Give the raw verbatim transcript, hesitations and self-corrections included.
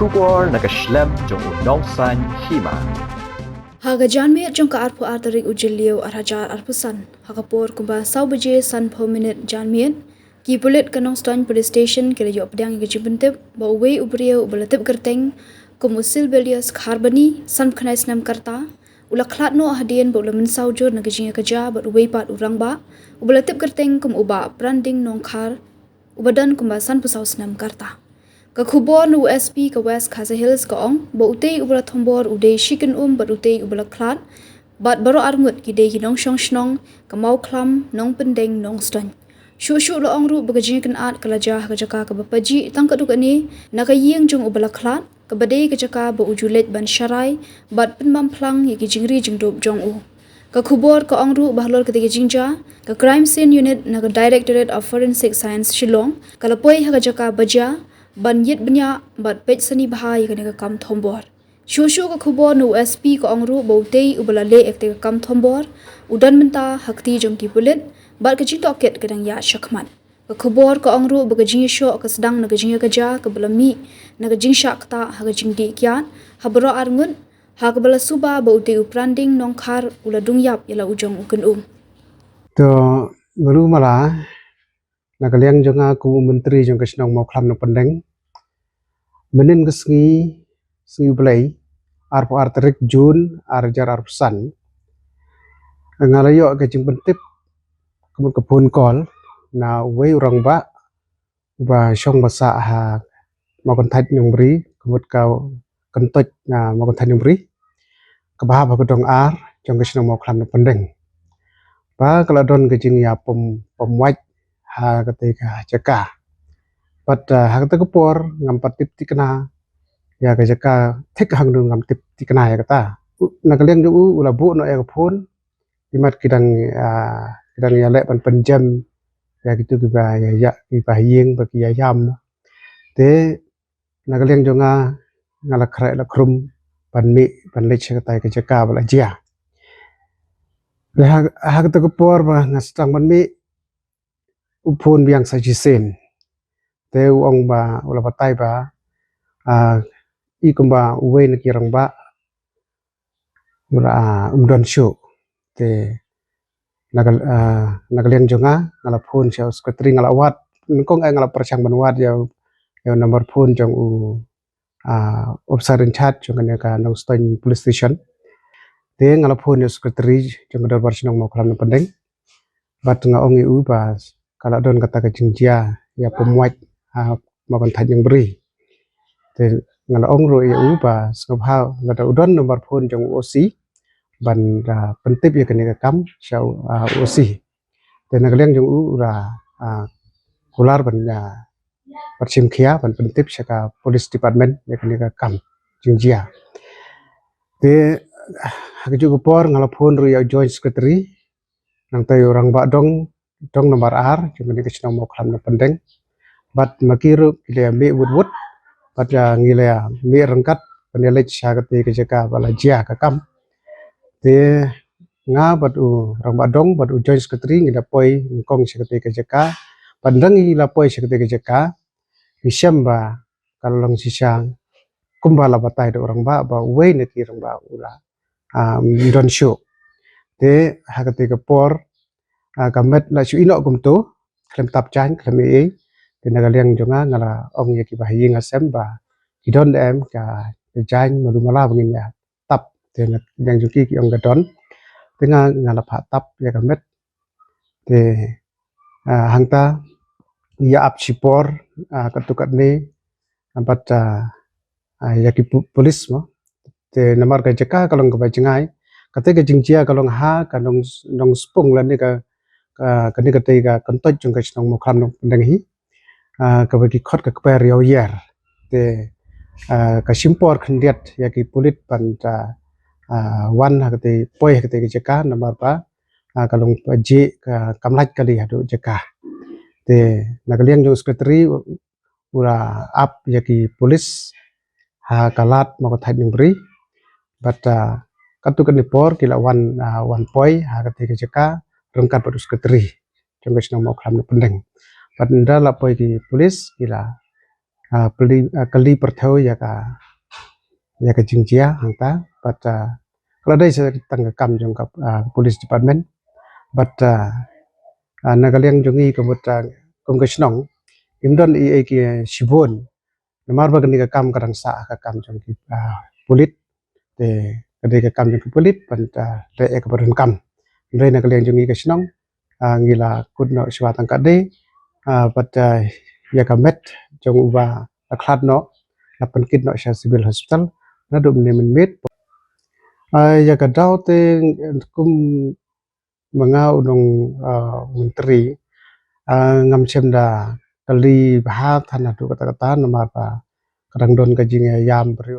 Khubor na ka shlem jong u nongsan hima. Ha ka janmiet jong ka arphew ar tarik u Jylliew ar hajar arphew san, ha ka por kumba saw baje sanphew minit janmiet, ki pulit ka Nongstoiñ Police Station ki la ïoh pdiang ïa ka jingpyntip ba uwei u briew uba la tip kyrteng kum u Silbelius Kharbani, sanphew khyndai snem ka rta, u la khlad noh hadien ba u la mynsaw jur na ka jingïakajia bad uwei pat u rangbah uba la tip kyrteng kum u Bah Pranding Nongkhar, uba don kumba sanphew saw snem ka rta. Ka khubor na u S P ka West Khasi Hills ka ong ba utei uba la thombor u dei shi kynum bad utei uba la khlad, bad baroh arngut ki dei ki nongshong shnong ka Mawkhlam, Nongpyndeng, Nongstoiñ. Shuh shuh la ong ruh ba ka jingïakynad ka la jia ha ka jaka kaba pajih tang katto katne, na ka ïing jong uba la khlad, kaba dei ka jaka ba u ju leit ban sharai bad pynbam phlang ïa ki jingri jingdup jong u. Ka khubor ka ong ruh ba halor katei ka jingjia, ka Crime Scene Unit na ka Directorate of Forensic Science Shillong ka la poi ha ka jaka ba jia ban ïit bniah bad peit sani bha ïa kane ka kam thombor. Shuh shuh ka khubor na u S P ka ong ruh ba utei uba la leh ïa katei ka kam thombor u don mynta ha kti jong ki pulit, bad ka jingtohkit ka dang ïaid shakhmat. Ka khubor ka ong ruh ba ka jingïashoh ka sdang na ka jingïakajia kaba la mih na ka jingshah ktah ha ka jingdih kiad ha baroh arngut, ha kaba la suba ba utei u Pranding Nongkhar u la dung ïap ïa la u jong u kynum. To, Malu Mala, na ka liang jong nga kum u Myntri jong ka shnong Mawkhlam Nongpyndeng, mynnin ka sngi, sngi u Blei, arphew ar tarik Jun ar hajar arphew san, nga la ïoh ka jingpyntip ka mut ka phone call na uwei u rangbah uba shong ba sah ha Mawkynthait Nongbri, ka mut ka Kyntoit na Mawkynthait Nongbri, kaba hap ha ka dong ar jong ka shnong Mawkhlam Nongpyndeng, ba ka la don ka jingïapom, pom wait ha katei ka jaka. Bad, ah, ha katei ka por ngam pat tip thikna ïa ka jaka thik hangno, ngam tip thikna ïa kata. U, na ka liang jong u, u la buh noh ïa ka phone, imat ki dang, ah, ki dang ïaleh ban pynjem ïa kito kiba ïa, ïa, kiba ha ïing bad ki ïa ïam. Te na ka liang jong nga, nga la khreh la khrum ban mih ban leit sha katei ka jaka ba la jia. Te ha, ha katei ka por ba nga sdang ban mih, u phone biang sa shisien. Te u ong ba, u la batai ba, ah, i kumba uwei na ki rangbah u la, ah, um don shuh. Te na ka, ah, na ka liang jong nga, nga la phone sha u secretary, nga la wad, nyngkong eh nga la pyrshang ban wad ïa, ïa u number phone jong u, ah, officer in charge jong kane ka Nongstoiñ Police Station. Te nga la phone ïa u secretary jong ka Dorbar Shnong Mawkhlam Nongpyndeng, bad nga ong ïa u ba ka la don kata ka jingjia ïapom wait ha Mawkynthait Nongbri. Te nga la ong ruh ïa u ba sngewbha lada u don number phone jong u O C ban, ah, pyntip ïa kane ka kam sha u, ah, O C. Te na ka liang jong u, u la, ah, kular ban, ah, ban shim khia ban pyntip sha ka police department ïa kane ka kam jingjia. Te ha kajuh ka por nga la phone ruh ïa u joint secretary, nangta ïa u rangbah dong, dong number ar jong kane ka shnong Mawkhlam Nongpyndeng. Bad ma ki ruh ki la mih wut wut, bad, ah, ngi la mih ryngkat ban ïaleit sha katei ka jaka ba la jia ka kam. Te nga bad u rangbah dong bad u joint secretary ngi la poi nyngkong sha katei ka jaka. Bad ynda ngi la poi sha katei ka jaka, ngi shem ba ka la long shisha kumba la batai da u rangbah ba uwei na ki rangbah u la, ah, um don shuh. Te ha katei ka por, ah, ka met la shu ïeh noh kumto, khlem tap jaiñ, khlem ei ei. Te na ka liang jong nga, nga la ong ïa kiba ha ïing ha sem ba ki don em ka, ka jaiñ malu mala ba ngin ïa tap. Te na ka liang jong ki, ki ong ka don. Te nga, nga la phah tap ïa ka met. Te, ah, hangta ïa ap shipor, ah, katto katne, bad, ah, ah, ïa ki pu-, police mo. Te namar ka jaka ka long kaba jngai, katei ka jingjia ka long ha ka nong, nongspung lane ka, ka, kane katei ka kyntoit jong ka shnong Mawkhlam Nongpyndeng hi. Ah, kaba ki khot ka Kper Ïawyer. Te, ah, ka shim por khyndiat ïa ki pulit ban, ah, ah, wan ha katei, poi ha katei ka jaka namar ba, ah, ka long pajih, ka, kam lait kali haduh jaka. Te na ka liang jong u secretary u, u la ap ïa ki pulit ha ka lad Mawkynthait Nongbri. Bad, ah, katto katne por ki la wan, ah, wan poi ha katei ka jaka ryngkat bad u secretary jong ka shnong Mawkhlam Nongpyndeng. Bad ynda la poi ki pulit ki la ah, pli, ah, kali pyrthew ïa ka, ïa ka jingjia hangta, bad, ah, ka la dei sa tang ka kam jong ka, ah, police department, bad, ah, ah, na ka liang jong ngi ka mut, ah, kum ka shnong, im don ei ei ki shibun, namar ba kane ka kam ka dang sah ka kam jong ki, ah, pulit, te ka dei ka kam jong ki pulit ban, ah, leh ïa kaba donkam. Hynrei na ka liang jong ngi ka shnong, ah, ngi la kut noh shuwa tang ka dei, ah, bad, ah, ïa ka met jong uba la khlad noh la pynkit noh sha civil hospital naduh mynne mynmiet. Ah, ïa ka daw te kum ma nga u nong, ah, myntri, ah, ngam shym da kylli bha than haduh katta katta namar ba ka dang don ka jingïaïam briew.